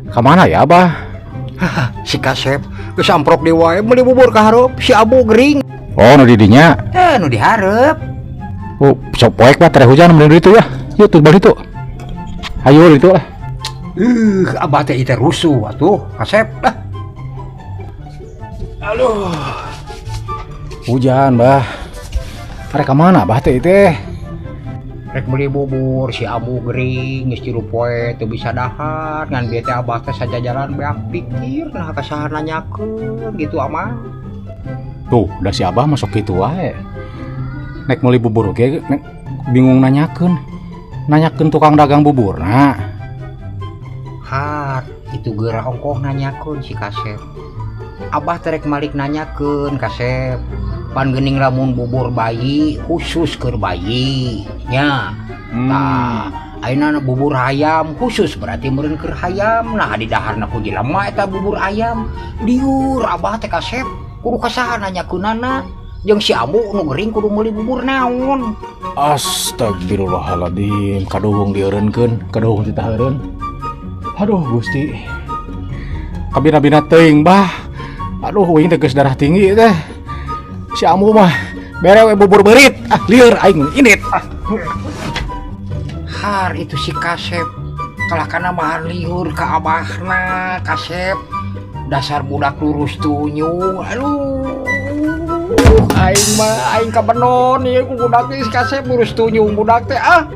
Kamana ya, Abah? Si Kasep geus amprok di wae meuli bubur ka hareup, si Ambu gering. Oh, nu di dinya. Eh, nu dihareup. Oh, sok poek mah tere hujan mending itu ya. Yuk tuh balik itu. Ayo itu lah. Abah teh ieu rusuh atuh, Kasep. Ah. Aduh. Hujan, Bah. Arek ka mana, Bah, teh teh? Rek meuli bubur, si Ambu gering geus 3 poe teu bisa dahar, ngan bieu teh abah teh sajajalan beak pikir nah ka saha nanyakeun gitu ama. Tuh, udah si Abah masuk gitu wae. Nek meuli bubur oge nek bingung nanyakeun. Nanyakeun tukang dagang bubur nah. Har itu geura ongkoh nanyakeun si Kasep. Abah teh rek malik nanyakeun, Kasep. Pan geuning lamun bubur bayi khusus keur bayi nya. Tah, ayeuna bubur ayam khusus berarti meureun keur hayam. Nah, di daharna ku jelema eta bubur ayam. Liur abah teh, Kasep, kudu ka saha nanyakeunana? Jeung si Ambu nu gering kudu meuli bubur naon? Astagfirullahaladzim, kaduhung dieureunkeun, kaduhung ditaheureun. Aduh, Gusti. Kabina-bina teuing, Bah. Aduh, uing teh geus darah tinggi teh. Si Ambu mah bere we bubur beurit. Ah, lieur aing indit. Ah. Har itu si Kasep kalah kana mah liur ka abahna. Kasep dasar budak lurus tunyung. Aduh, aing mah aing kabenon ieu ku budak teh. Si Kasep lurus tunyung budak teh, ah.